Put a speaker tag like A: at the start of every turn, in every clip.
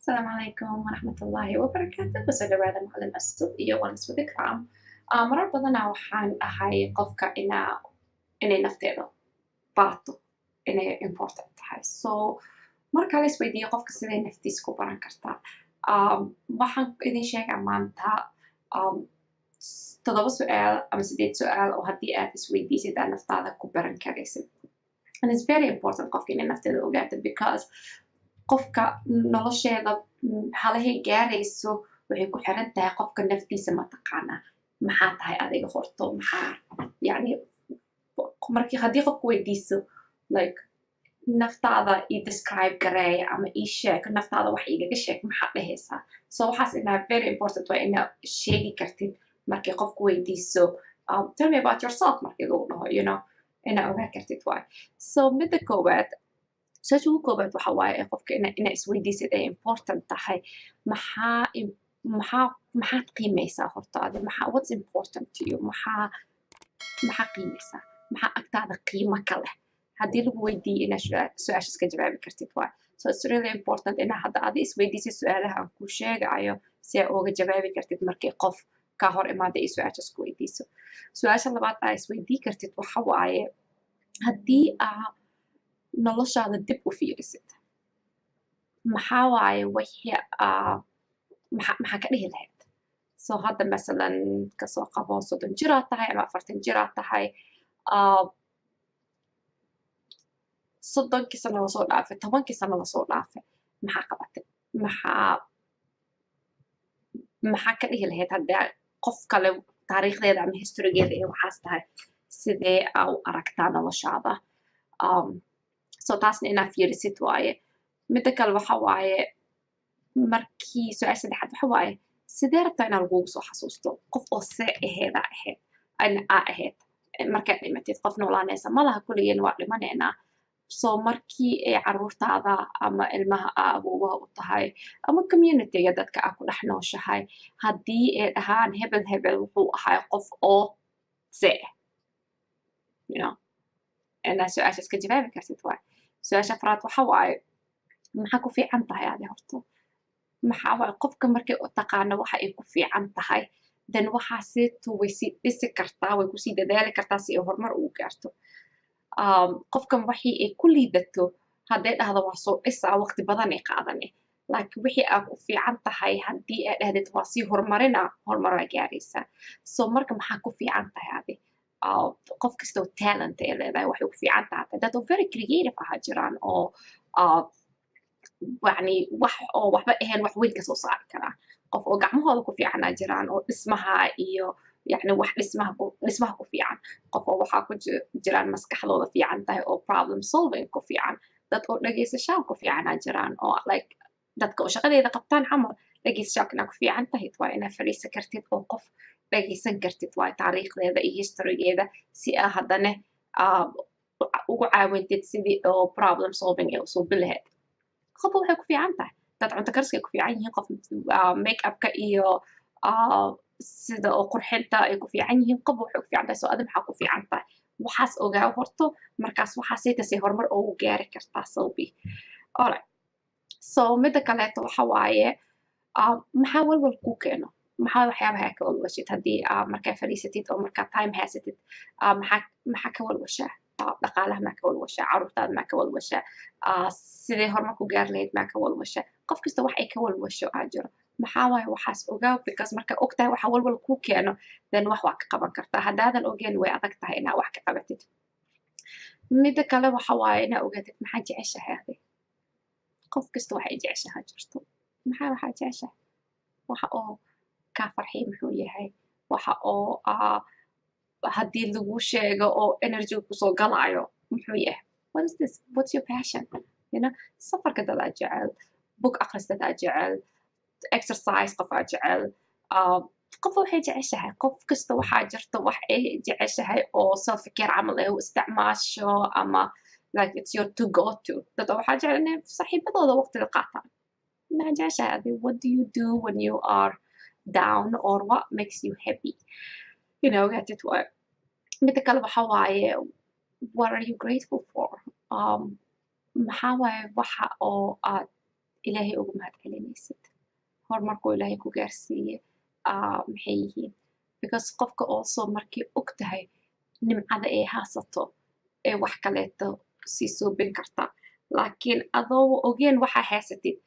A: Asalaamu calaykum waraxmatullaahi wabarakaatu. Kusoo dhawaada Macalin Cusub iyo Wellness with Ikram. Marar badanaa waxaan dhahay qofka inay nafteeda barato inay important tahay. So marka la isweydiiyo qofka sidee naftiisa ku baran kartaa, waxaan idin sheegaa maanta toddoba su-aal ama sideed su-aal oo haddii aad isweydiisid aad naftaada ku baran karaysid. And it's very important qofka inay nafteeda ogaato, because qofka nolosheeda halahay gaarayso waxay ku xiran tahay qofka naftiisa. Mataqaanaa maxaa tahay adiga horto? Maxaa yani markii haddii qofku weydiiso, like, naftaada ii describe gareeya ama ii sheeg naftaada, wax igaga sheeg, maxaa dhehaysaa? So waxaas inaa very important waa inaa sheegi kartid markii qofku weydiiso, "Tell me about yourself," markii lagu dhaho, inaa ogaa kartid waay. So midda koowaad, su-aasha ugu koowaad waxa waaye qofka ina isweydiisid ay important tahay: maxaa maxaad qiimeysaa horta adi? Maxaa, what's important to you? Maxaa qiimeysaa? Maxaa agtaada qiimo ka leh? Haddii lagu weydiiyo inaad su-aashaas ka jawaabi kartid waay. So it's really important inaa hadda adi isweydiisid su-aalaha aan kuu sheegayo si aa uga jawaabi kartid markii qof ka hor imaada ay su-aashaas ku weydiiso. Su-aasha labaad aa isweydii kartid waxa waaye: haddii aa noloshaada dib u fiirisid, maxaa waaye wixii aa maxaa ka dhihi lahayd? So hadda masalan kasoo qabo 30 jiraad tahay ama 40 jiraad tahay, 30kii sano lasoo dhaafay, 10kii sano lasoo dhaafay, maxaa qabatay? Maxaa ka dhihi lahayd haddii qof kale taariikhdeeda ama historygeeda ay waxaas tahay? Sidee aa u aragtaa noloshaada? So taasna inaa fiirisid waaye. Midda kale waxa waaye, markii su-aasha saddexaad waxa waaye: sidee rabtaa inaa lagugu soo xasuusto? Qof oo see aheedaa ahayd aa ahayd markaad dhimatid? Qof noolaanaysa malaha, kulligeen waa dhimanaynaa. So markii ay caruurtaada ama ilmaha aa awoowaha u tahay ama communityga dadka aa ku dhex nooshahay haddii ay dhahaan hebel hebel wuxuu ahay qof oo see, inaa su-aashaas ka jawaabi kartid waay. Su-aasha afraad waxa waaye: maxaa ku fiican tahay adi horto? Maxaa waaye? Qofka markay u taqaano waxa ay ku fiican tahay, then waxaaseeto way sii dhisi kartaa, way kusii dadaali kartaa si ay horumar ugu gaarto. Qofkan waxii ay ku liidato hadday dhahdo waa soo dhisaa, waqti badan ay qaadane. Laakiin wixii aa ku fiican tahay haddii aad dhahdid waa sii horumarina, horumar waa gaaraysaa. So marka maxaa ku fiican tahay adi? Qof kastoo talent ay leedahay waxay ku fiican tahay. Dad oo very creative ahaa jiraan oo yani wax oo waxba ahayn wax weyn kasoo saari karaa. Qof oo gacmahooda ku fiicanaa jiraan oo dhismaha iyo yani wax dhismaha ku fiican. Qof oo waxaa ku jiraan maskaxdooda fiican tahay oo problem solving ku fiican. Dad oo dhageysashaan ku fiicanaa jiraan oo like dadka oo shaqadeeda qabtaan camal. Dhageysashaanka inaa ku fiican tahay waa inaa fadhiisan kartid oo qof dhageysan kartid waa taariikhdeeda iyo historygeeda, si aa haddana ugu caawintid sidii oo problem solving ee usuubi lahayd. Qofba waxay ku fiican tahay. Dad cunto kariska ay ku fiican yihiin, qof make upka iyo sida oo qurxinta ay ku fiican yihiin. Qofba waxay ku fiican tahay. So adi maxaa ku fiican tahay? Waxaas ogaa horto. Markaas waxaasaytasay horumar ugu gaari kartaa sawbi. Alright, so midda kaleeto waxa waaye: maxaa walwal kuu keeno? Maxaa waxyaabaha ka walwashid haddii markaa fadhiisatid oo markaa time haysatid? Maxaa ka walwashaa? Dhaqaalaha maa ka walwashaa? Caruurtaada maa ka walwashaa? Sidee horumar ku gaari lahayd maa ka walwashaa? Qof kasta wax ay ka walwasho aa jiro. Maxaa waaye waxaas? Ogaa, because marka og tahay waxa walwal kuu keeno, then wax waa ka qaban kartaa. Haddaadan ogeen, way adag tahay inaa wax ka qabatid. Midda kale waxa waaye inaa ogaatid maxaa jeceshahay adi. Qof kasta waxay jeceshaha jirto. Maxaa waxaa jeceshahay? Waxa oo kaa farxiy muxuu yahay? Waxa oo haddii lagu sheego oo energy kusoo galaayo muxuu yahay? What is this? What's your passion? Safarka dadaa jecel, book akhris dadaa jecel, exercise qofaa jecel. Qof waxay jeceshahay. Qof kasta waxaa jirta wax ay jeceshahay oo self care camal ay u isticmaasho ama like it's your to go to. Dad waxaa jecel inay saaxiibadooda waqtiga qaataan. Maxaa jeceshahay adi? What do you do when you are down or what makes you happy? Ogaatid waay. Midda kale waxa waaye: what are you grateful for? Maxaa waaye waxa oo aad Ilaahay ugu mahad celinaysid? Horumarkuu Ilaahay ku gaarsiiye maxay yihiin? Because qofka also markii og tahay nimcada ay haysato ee wax kaleeto sii suubin karta, laakiin adoo ogeen waxaa haysatid,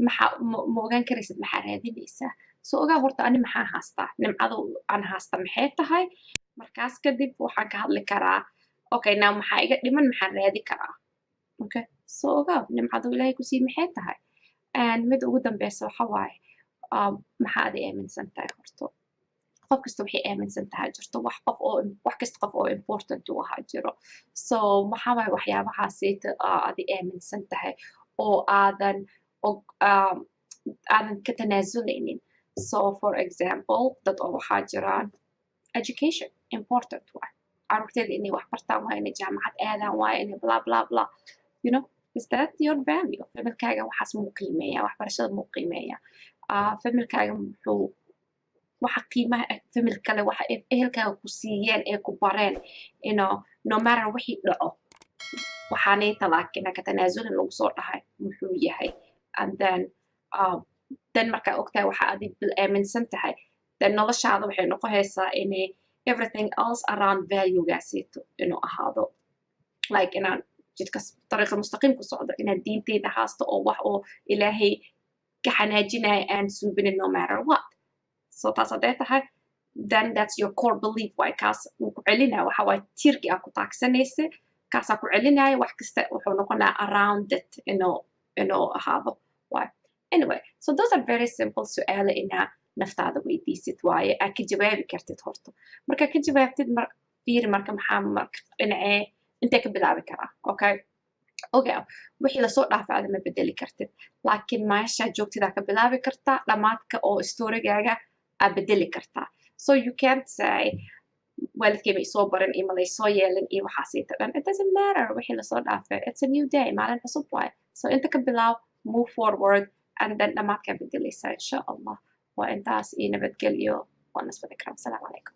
A: maxaa ma ogaan karaysid maxaa raadinaysaa. So ogaa horta, ani maxaa haystaa? Nimcada aan haysta maxay tahay? Markaas kadib waxaan ka hadli karaa, okay, now maxaa iga dhiman? Maxaan raadi karaa? Okay, so ogaa nimcadu Ilaahay ku sii maxay tahay. And mid ugu dambeysa waxa waaye, maxaa adi aaminsan tahay horto? Qof kasta waxay aaminsan tahay jirto, wax qof oo wax kasta qof oo important u ahaa jiro. So maxaa waaye waxyaabahaasayta adi aaminsan tahay oo aadan ka tanaasuleynin? So for example, dad oo waxaa jiraan education important waay, carruurteeda inay wax bartaan waa, inay jaamacad aadaan waa, inay bla bla bla. Is that your value? Familkaaga waxaas muu qiimeeya? Waxbarashada muu qiimeeya? Familkaaga muxuu waxa qiimaha famil kale, waxa ehelkaaga ku siiyeen ee ku bareen, no matter wixii dhaco, waxaanay talaakin ka tanaasulin lagu soo dhahay, muxuu yahay? And then markaa ogtahay waxa adig bil aaminsan tahay, then noloshaada waxay noqonaysaa inay everything else around valuegaasito inuu ahaado, like inaan jidka dariiqa mustaqiim ku socdo, inaan diinteyda haasto oo wax oo Ilaahay ka xanaajinaya aan suubinin, no matter what. So taas hadday tahay, then that's your core belief waay. Kaas wuu ku celinaya, waxa waay tiirkii aa ku taagsanaysa, kaasaa ku celinaya. Wax kasta wuxuu noqonaya around it inuu ahaado waay. Anyway, so those are very simple su'aalo inaa naftaada weydiisid waaye, aad ka jawaabi kartid horta. Markaa ka jawaabtid, mar fiiri marka maxaa marka dhinacee intee ka bilaabi karaa. Okay, wixii lasoo dhaafay ada ma bedeli kartid, laakiin meeshaa joogtidaa ka bilaabi kartaa, dhammaadka oo storygaaga aa bedeli kartaa. So you can't say waalidkay ma isoo barin iyo ma laysoo yeelin iyo waxaasiita dhan. It doesn't matter wixii lasoo dhaafay. It's a new day, maalin cusub waaye. So inta ka bilaab, move forward, and then dhammaadkaa bedelaysaa, insha Allah. Waa intaas iyo nabadgelyo. Waa nasbad ikram. Asalaamu calaykum.